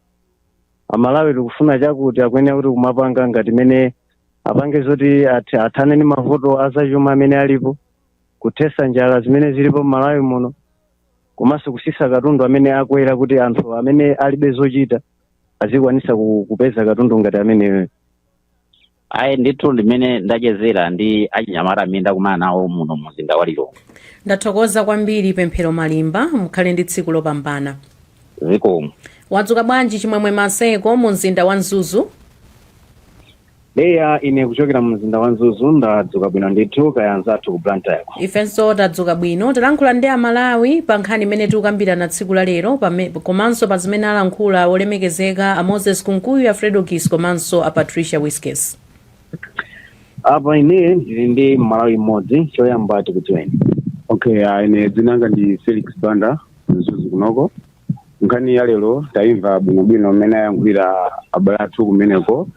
Speaker 9: Amalawi tikufuna chakuti, akuyenera kuti kumapanga ngati mene apange zoti athane ndi mavuto azachuma amene alipo, kuthesa njala zimene zilipo m'Malawi muno, komanso kusisa katundu amene akwera, kuti anthu amene alibe zochita azikwanisa kupeza katundu ngati ameneyo.
Speaker 7: Ayi ndithu, ndimene ndachezera ndi achinyamata amene ndakumana nawo muno mumzinda wa Lilongwe.
Speaker 2: Ndathokoza kwambiri, Pemphero Malimba, mukhale ndi tsiku lopambana.
Speaker 7: Zikomo.
Speaker 2: Wadzuka bwanji, Chimwemwe Maseko, mu mzinda wa Mzuzu?
Speaker 9: Leya, ine kuchokera mu mzinda wa Mzuzu, ndadzuka bwino ndithu. Kaya anzathu ku Blantyre?
Speaker 2: Ifenso tadzuka bwino. Talankhula ndi Amalawi pa nkhani imene tikukambirana tsiku la lero, komanso pa zimene alankhula olemekezeka a Moses Kunkuyu, a Fredokiss komanso a Patricia Wiskes.
Speaker 9: Apa ine ndili ndi Mmalawi mmodzi. Choyamba tikudziweni.
Speaker 10: Okay, ine dzina langa ndi Felix Banda, Mzuzu kunoko. Nkhani ya lero tayimva bwinobwino mmene ayankhulira abale athu kumeneko,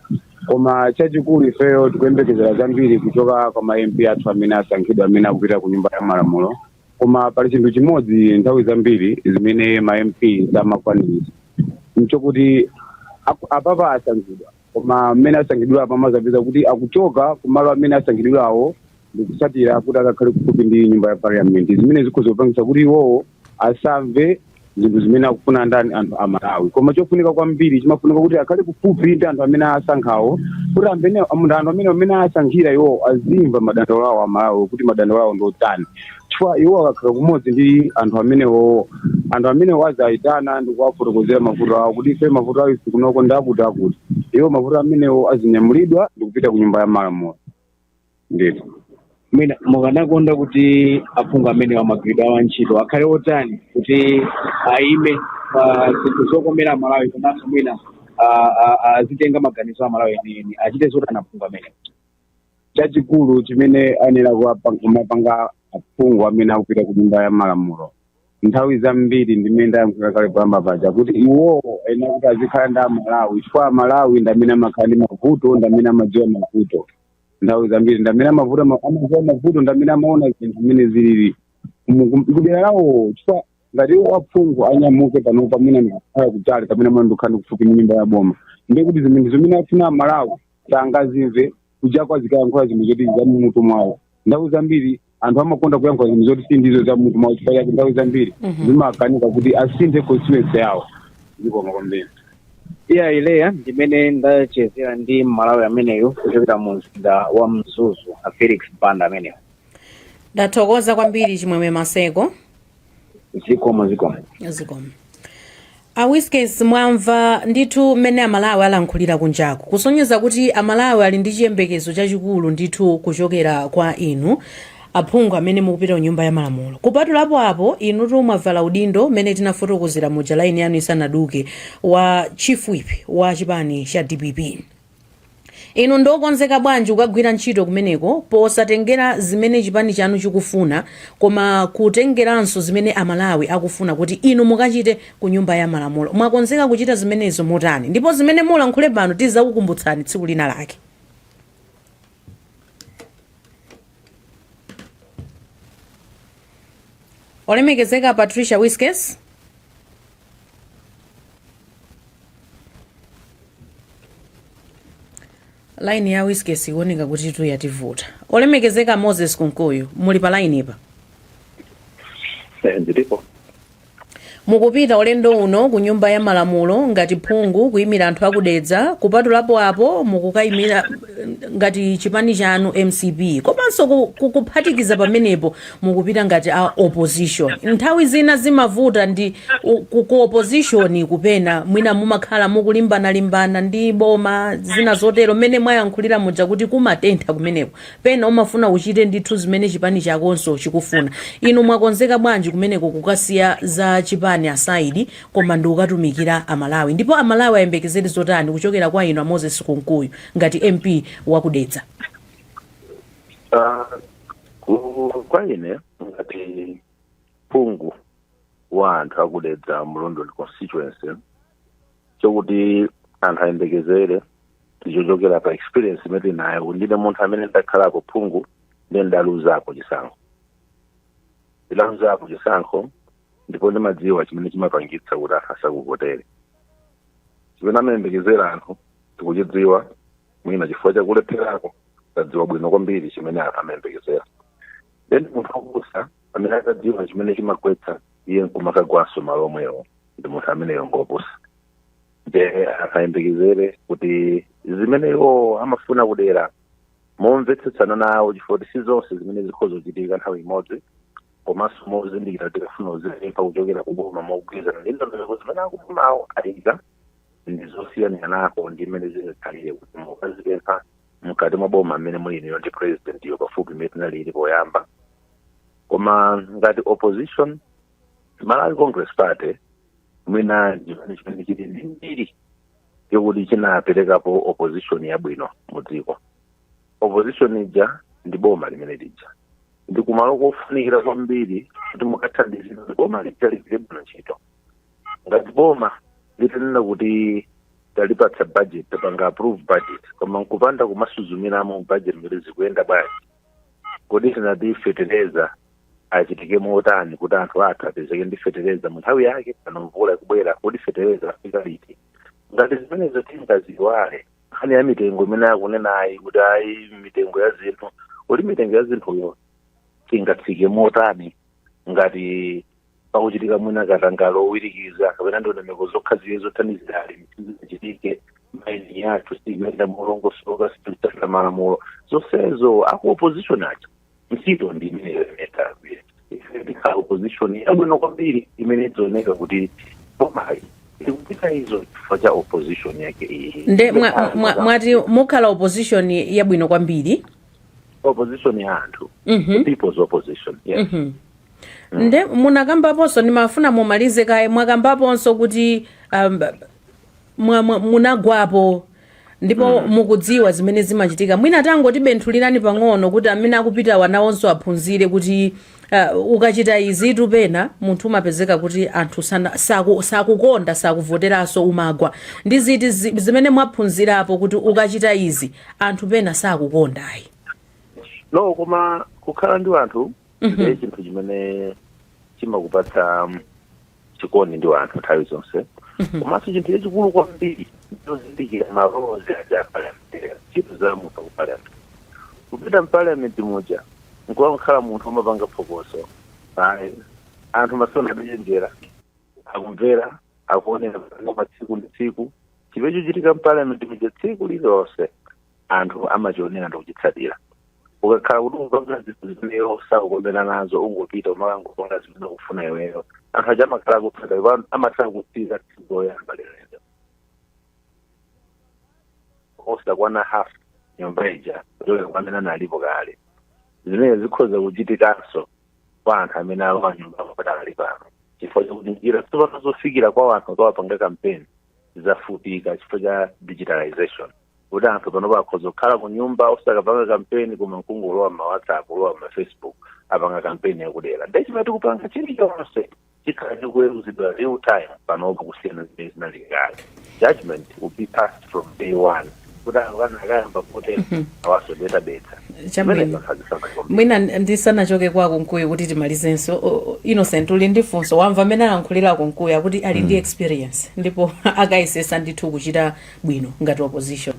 Speaker 10: koma chachikulu ifeyo tikuyembekezera zambiri kuchoka kwa ma MP athu amene asankhidwa, amene akupita ku Nyumba ya Malamulo. Koma pali chinthu chimodzi nthawi zambiri zimene ma MP samakwaniritsa, nchokuti apapa asankhidwa, koma mmene asankhidwira apa amazapeza kuti akuchoka kumalo amene asankhidwirawo ndikusatira kuti akakhale kufupi ndi nyumba ya parliament, zimene zikhoza kupangitsa kuti iwowo asamve zinthu zimene akufuna ndani, anthu a Malawi. Koma chofunika kwambiri, chimafunika kuti akhale kufupi ndi anthu amene asankhawo, kuti anthu amene asankhira iwowo azimva madandaulo awo a Malawi, kuti madandaulo awo ndi otani, chifukwa iwo akakhala kumodzi ndi anthu amenewo, anthu amenewo azayitana ndi kuwafotokozera mavuto awo, kuti ife mavuto awo ife kunoko ndi akuti akuti. Iwo mavuto amenewo azinyamulidwa ndi kupita ku Nyumba ya Malamulo ndithu.
Speaker 9: Mwina mukanakonda kuti aphungu amene amagwiridwa awo ntchito akhale otani kuti aime pa zinthu zokomera Amalawi, komanso mwina azitenga maganizo a Malawi enieni? Achite zotani aphungu amene?
Speaker 10: Chachikulu chimene ayenera kumapanga aphungu amene akupita ku Nyumba ya Malamulo, nthawi zambiri ndimene ndayankhula kale poyamba paja, kuti iwowo ayenera kuti azikhala ndi Amalawi, chifukwa Amalawi ndi amene amakhala ndi mavuto, ndi amene amadziwa mavuto. Nthawi zambiri ndi amene amavuta, amadziwa mavuto, ndi amene amaona zinthu zimene zilili kudera lawo. Chifukwa ngati iwo aphungu anyamuke pano pamene ndikukhala kutali kapena mwina ndikukhala kufupi ndi nyumba ya boma, ndiye kuti zinthu zimene afuna Amalawi sangazimve. Kujako azikayankhula zinthu zoti za mmutu mwawo. Nthawi zambiri anthu amakonda kuyankhula zinthu zoti si ndizo za mmutu mwawo, chifukwa chake nthawi zambiri zimakanika kuti asinthe constituency yawo. Zikomo kwambiri.
Speaker 9: Iya, ileya ndimene ndachezera ndi Mmalawi ameneyo kuchokera mu mzinda wa Mzuzu, a Felix Banda ameneyo.
Speaker 2: Ndathokoza kwambiri, Chimwemwe Maseko.
Speaker 9: Zikomo, zikomo.
Speaker 2: Zikomo. A Wiskes, mwamva ndithu mmene Amalawi alankhulira kunjaku, kusonyeza kuti Amalawi ali ndi chiyembekezo chachikulu ndithu kuchokera kwa inu aphungu amene mukupita ku Nyumba ya Malamulo. Kupatulapo apo, inutu mwavala udindo mmene tinafotokozera muja laini yanu isanaduke, wa chief whip wa chipani cha DPP. Inu ndokonzeka bwanji kukagwira ntchito kumeneko posatengera zimene chipani chanu chikufuna, koma kutengeranso zimene Amalawi akufuna kuti inu mukachite ku Nyumba ya Malamulo? Mwakonzeka kuchita zimenezo motani? Ndipo zimene mulankhule pano tizakukumbutsani tsiku lina lake. Olemekezeka Patricia Wiskes. Laini ya Wiskes ikuoneka kuti tu yativuta. Olemekezeka Moses Kunkuyu, muli pa laini pa?
Speaker 4: Ndilipo.
Speaker 2: Mukupita ulendo uno ku Nyumba ya Malamulo ngati phungu kuyimira anthu akudedza. Kupatulapo apo, mukukayimira ngati chipani chanu MCP, komanso kuphatikiza pamenepo mukupita ngati a opposition. Nthawi zina zimavuta ndi ku opposition kupena mwina mumakhala mukulimbana-limbana ndi boma, zina zotero, mmene mwayankhulira muja kuti kumatentha kumeneko. Pena umafuna uchite ndithu zimene chipani chakonso chikufuna. Inu mwakonzeka bwanji kumeneko kukasiya za chipani aside, koma ndi kukatumikira Amalawi? Ndipo Amalawi ayembekezere zotani kuchokera kwa inu a Moses Kunkuyu ngati MP wakudedza?
Speaker 4: Kwa ine ngati phungu wa anthu akudedza mu London constituency, chokuti anthu ayembekezere ndichochokera pa experience imene tinayo, kuti ndine munthu amene ndakhalako phungu ndiye ndaluzako chisankho, ndaluzako chisankho, ndipo ndimadziwa chimene chimapangitsa kuti anthu asakuvotere. Chimene amayembekezera anthu tikuchidziwa, mwina chifukwa chakulepherako tadziwa bwino kwambiri chimene anthu amayembekezera. Then munthu wopusa amene akadziwa chimene chimagwetsa iye nkumakagwanso malo omwewo, ndi munthu ameneyo ngopusa. Nde akayembekezere kuti zimene iwo amafuna kudera momvetsetsana nawo, chifukwa kuti si zonse zimene zikhoza kuchitika nthawi imodzi, komanso mozindikira kuti tikafuna kuzipempha kuchokera kuboma mogwirizana ndi ndondomeko zimene akubomawo ayika ndi zosiyanira nako ndi mmene zingakhalire kuti mukazipempha mkati mwa boma mmene muli inuyo ndi president yo pafupi imene tinalili poyamba. Koma ngati opposition, Malawi Congress Party mwina chipani chimene chili ndi mbiri yokuti chinaperekapo opposition yabwino mu dziko. Opposition ija ndi boma limene lija ndi kumalo kofunikira kwambiri kuti mukathandizire kuti boma lija ligwire bwino ntchito. Ngati boma litanena kuti talipatsa budget, tapanga approve budget, koma nkupanda kumasuzumiramo budget kuti zikuyenda bwanji, kodi tinati fetereza achitike motani kuti anthu athu apezeke ndi fetereza mu nthawi yake, pano mvula ikubwera, kodi fetereza afika liti? Ngati zimenezo tingaziwale, nkhani ya mitengo imene akunenayi kuti ayi, mitengo ya zinthu, kodi mitengo ya zinthuyo ingatsike motani ngati pakuchitika mwina katangale owirikiza kapena ndondomeko zokhazikika zothandizira alimi sizachitike, mining yathu sikuyenda molongosoka, situtsatira malamulo, zonsezo aku opposition aja ntchito ndi imeneyo imene tagwira. Ife tikhala opposition yabwino kwambiri imene idzaoneka kuti bomali likupita izo chifukwa cha opposition yake iyi.
Speaker 2: Nde mwati mukhala opposition yabwino kwambiri?
Speaker 4: Opposition ya anthu. The people's opposition, yes.
Speaker 2: Nde munakambaponso, ndimafuna mumalize kaye, mwakambaponso kuti munagwapo ndipo mukudziwa zimene zimachitika. Mwina tangotibenthulirani pang'ono kuti amene akupita nawonso aphunzire kuti ukachita izitu pena munthu umapezeka kuti anthu sakukonda, sakuvoteranso, umagwa. Ndi ziti zimene mwaphunzirapo kuti ukachita izi anthu pena sakukondayi?
Speaker 4: No, koma kukhala ndi anthu ndiye chinthu chimene chimakupatsa chikondi ndi anthu nthawi zonse. Komanso chinthu chachikulu kwambiri ndozindikira ma roles aja a parliament, ntchito za munthu ku parliament. Kupita mparliament muja nkukhala munthu umapanga phokoso, ayi, anthu masona adachenjera, akumvera, akuonera pa tsiku ndi tsiku chimene chochitika mparliament muja. Tsiku lililonse anthu amachionera ndi kuchitsatira. Ukakhala kuti ukupanga zinthu zimene sakukomera nazo, ungopita umakangopanga zimene ukufuna iweyo, anthu aja amakhala akutsata, amatha kutsika tsiku loyamba lilelo osakwana half nyumba ija kuchokera kwa amene analipo kale. Zimene zikhoza kuchitikanso kwa anthu amene alowa nyumba padakali pano, chifukwa chakuti njira tsopano zofikira kwa anthu akawapanga kampeni zafupika chifukwa cha digitalization, kuti anthu panopo akhoza kukhala ku nyumba osakapanga kampeni, koma nkungolowa ma WhatsApp, kulowa ma Facebook, apanga kampeni yakudera. Nde chimene tikupanga chilichonse chikhala chikuweruzidwa real time panopo kusiyana zimene zinali kale. Judgment will be passed from day one kuti akana akayamba potera awaso detabetsa.
Speaker 2: Chabwino. Mwina ndisanachoke kwa Kunkuyu kuti timalizenso, Innocent, uli ndi funso? Wamva amene alankhulira Kunkuyu akuti ali ndi experience ndipo akayesesa ndithu kuchita bwino ngati opposition.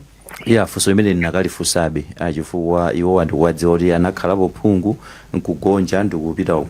Speaker 3: Ya, funso limene ndinakalifunsabe, chifukwa iwowa ndikuwadziwa kuti anakhalapo phungu nkugonja ndikupita uko.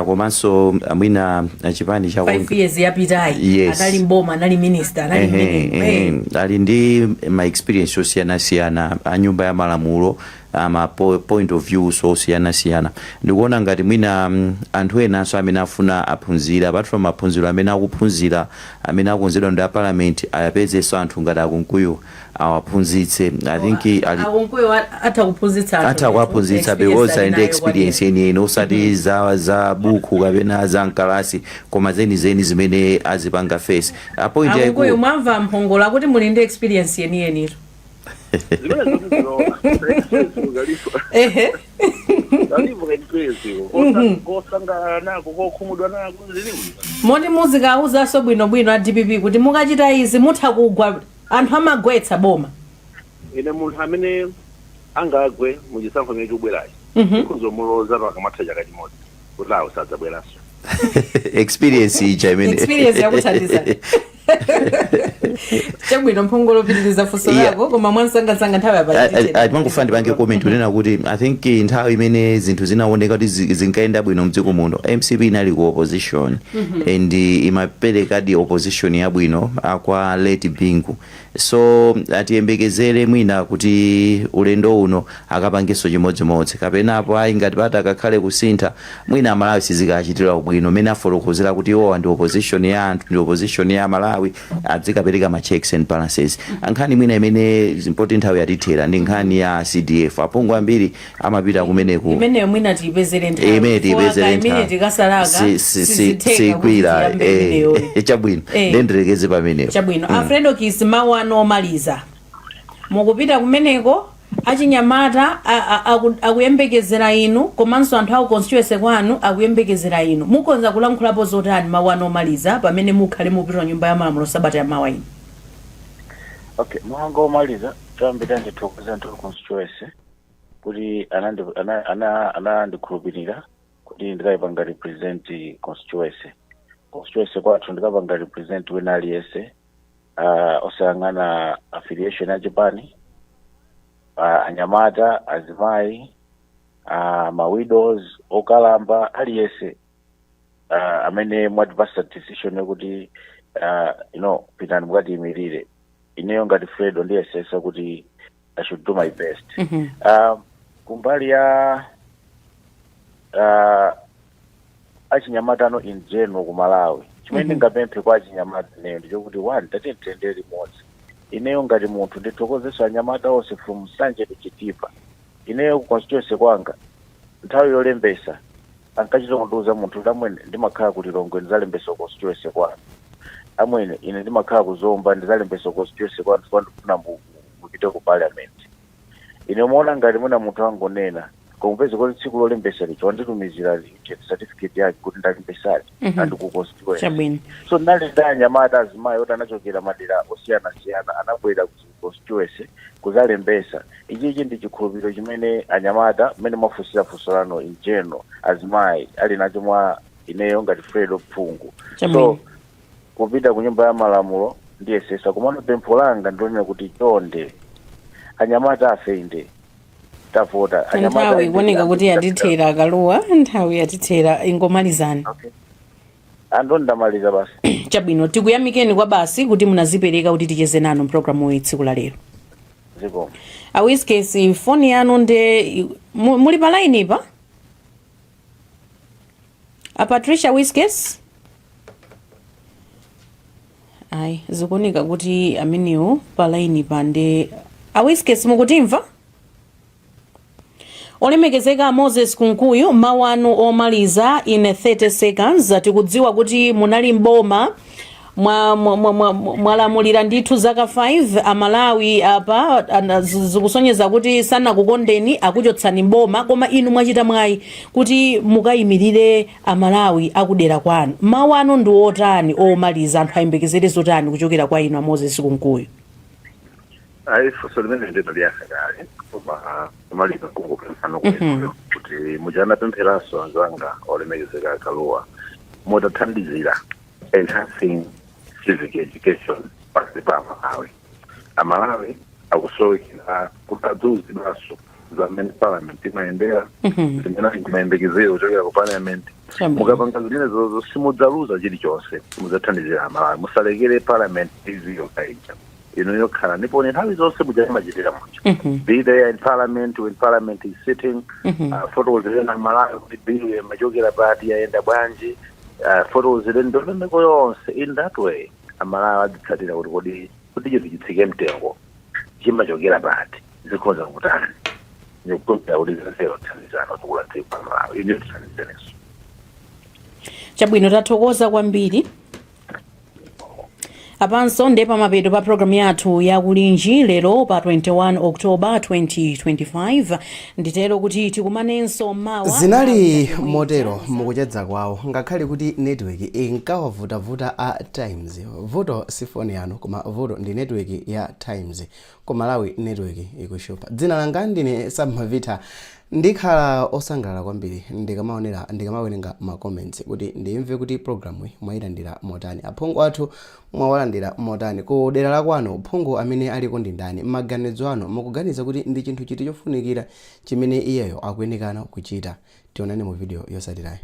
Speaker 3: Komanso mwina chipani cha
Speaker 2: 5 years yapitayi anali mboma, anali minister, anali mmenemo.
Speaker 3: Ehe, ali ndi ma experience osiyanasiyana a nyumba ya malamulo, ama point of view osiyanasiyana. Ndikuona ngati mwina anthu enanso amene afuna aphunzire, apart from maphunziro amene akuphunzira amene akonzedwa ndi a parliament, ayapezenso anthu ngati Akunkuyu awaphunzitse. I think ali
Speaker 2: Akunkuyu atha kuphunzitsa anthu.
Speaker 3: Atha kuwaphunzitsa
Speaker 2: Experience
Speaker 3: because ali ndi
Speaker 2: ali nayo.
Speaker 3: Experience yeniyeni, osati za buku kapena za mkalasi, koma zenizeni zimene azipanga face. A point
Speaker 2: Akunkuyu,
Speaker 3: yayikulu
Speaker 2: mwamva mphongolo akuti muli ndi experience yeniyenitu.
Speaker 4: Zimene zotiziroona experience kalipo. Kalipo experience kosangalala nako, kokhumudwa nako, zilipo.
Speaker 2: Moti muzikawuzanso bwinobwino a DPP kuti mukachita izi mutha kugwa, anthu amagwetsa boma.
Speaker 4: Ine munthu amene angagwe muchisankho chimene chikubwerachi, ikhozomuloza pakamatha chaka chimodzi kuti awo sadzabweranso.
Speaker 3: Experience ija imene
Speaker 2: Experience yakuthandizani. Chabwino, mphongolo, pitiriza funso lako, koma mwansangasanga, nthawi apa.
Speaker 3: Timangofuna ndipange comment kunena kuti I think nthawi imene zinthu zinaoneka kuti zinkayenda bwino mdziko muno, MCP inali ku opposition and imaperekadi opposition yabwino kwa late Bingu. So atiyembekezere mwina kuti ulendo uno akapangenso chimodzimodzi, kapenapo ayi, ngati pati akakhale kusintha, mwina Amalawi sizikachitira bwino. Mmene afotokozera kuti iwowa ndi opposition ya anthu, ndi opposition ya Malawi, adzikapereka ma checks and balances. Nkhani mwina imene zimpoti nthawi yatithera ndi nkhani ya CDF. Aphungu ambiri amapita kumeneku.
Speaker 2: Imeneyo mwina tiyipezere nthawi.
Speaker 3: Imene tiyipezere
Speaker 2: imene
Speaker 3: nthawi.
Speaker 2: Tikasalaka sizitheka kuti
Speaker 3: sikwira
Speaker 2: tiyambe imeneyoyo.
Speaker 3: Chabwino. Ndendirekeze pamenepo.
Speaker 2: Chabwino. Alfredo Kis, mawu anu omaliza. Mukupita kumeneko, achinyamata akuyembekezera inu, komanso anthu aku constituency kwanu akuyembekezera inu. Mukonza kulankhulapo zotani, mawu anu omaliza, pamene mukhale mupita nyumba ya malamulo sabata yamawa ino?
Speaker 6: Okay, mawu omaliza, choyambira ndithokoza anthu a constituency kuti anandikhulupirira kuti ndikayipanga represent constituency. Constituency kwathu ndikapanga represent wina aliyense, osayang'ana affiliation ya chipani, anyamata, azimayi, ma widows, okalamba, aliyense amene mwatipasa decision yokuti pitani mukatiyimirire. Ineyo ngati Fredo ndiyesesa kuti I should do my best. Kumbali ya achinyamatano in general ku Malawi, chimene ndingapemphe kwa achinyamata ineyo ndichokuti, one, tatiyeni tiyendere limodzi. Ineyo ngati munthu ndithokozeso anyamata onse from Nsanje to Chitipa. Ineyo ku constituency kwanga, nthawi yolembesa ankachita kundiuza munthu kuti, "Amwene, ndimakhala ku Lilongwe, ndizalembesa ku constituency kwanu. Amwene, ine ndimakhala ku Zomba, ndizalembesa ku constituency kwanu chifukwa ndikufuna mupite ku parliament." Ine umaona ngati mwina munthu angonena, koma upeze kuti tsiku lolembesa licho wanditumizira certificate yake kuti ndalembesadi and ku constituency. So ndinali ndi anyamata, azimayi oti anachokera madera osiyanasiyana, anabwera ku constituency kuzalembesa. Ichichi ndi chikhulupiriro chimene anyamata, mmene mwafunsira funso lano, in general azimayi ali nacho mwa ineyo ngati Fredo Phungu. So kupita ku nyumba ya malamulo ndiyesesa, komano pempho langa ndilonena kuti chonde anyamata afe inde tavota, anyamata
Speaker 2: Nthawi
Speaker 6: inde
Speaker 2: ikuoneka kuti
Speaker 6: tapita.
Speaker 2: yatithera, Akaluwa, nthawi yatithera, ingomalizani.
Speaker 6: Okay, ando ndamaliza basi.
Speaker 2: Chabwino, tikuyamikeni kwa basi kuti munazipereka kuti ticheze nanu mpulogalamu iyi tsiku la lero.
Speaker 6: Zikomo.
Speaker 2: Awiskesi, foni yanu nde muli pa line pa a Patricia Wiskes? Ayi, zikuoneka kuti amenewo pa line pa nde a Wiskes, mukutimva? Olemekezeka Moses Kunkuyu, mawu anu omaliza in 30 seconds. Tikudziwa kuti munali mboma, mwalamulira ndithu zaka 5. Amalawi apa zikusonyeza kuti sanakukondeni, akuchotsani mboma, koma inu mwachita mwayi kuti mukayimirire Amalawi akudera kwanu. Mawu anu ndi otani omaliza? Anthu ayembekezere zotani kuchokera kwa inu a Moses Kunkuyu?
Speaker 4: Ayi, funso limene ndinaliyankha kale, koma kumaliza kungopemphano kumeneyo kuti muchanapempheranso anzanga olemekezeka Akaluwa, mutathandizira enhancing civic education pakati pa Amalawi. Amalawi akusowekera kuti adziuzidwanso zamene parliament imayendera, zimene angamayembekezere kuchokera ku parliament. Mukapanga zimenezozo simudzaluza chilichonse, mudzathandizira Amalawi. Musalekere parliament TV yokhaija, inuyo khala ndipo nthawi zonse muja machitira muja. Be there in parliament when parliament is sitting. Fotokozereni Amalawi kuti bill yamachokera pati, yayenda bwanji. Fotokozereni ndondomeko yonse. In that way Amalawi adzitsatira kuti kodi kuti chinthu chitsike mtengo chimachokera pati, zikhoza kutani. Ndikukhulupirira kuti zinzero thandizana kutukula dziko la Malawi, ine tithandizerenso.
Speaker 2: Chabwino, tathokoza kwambiri. Apanso nde pamapeto pa programu yathu yakulinji lero pa 21 October 2025. Nditero kuti tikumanenso mawa.
Speaker 1: Zinali motero mukuchedza kwawo, ngakhale kuti network inkawavutavuta a Times. Vuto si foni yanu, koma vuto ndi network ya Times. Ku Malawi network ikushupa. Dzina langa ndine Sam Mavita. Ndikhala osangalala kwambiri ndikamaonera, ndikamawerenga ma comments kuti ndimve kuti program yi mwayilandira motani, aphungu athu mwawalandira motani, ku dera la kwanu phungu amene aliko ndi ndani, maganizo anu mukuganiza kuti ndi chinthu chiti chofunikira chimene iyeyo akuyenekana kuchita. Tionane mu video yotsatirayi.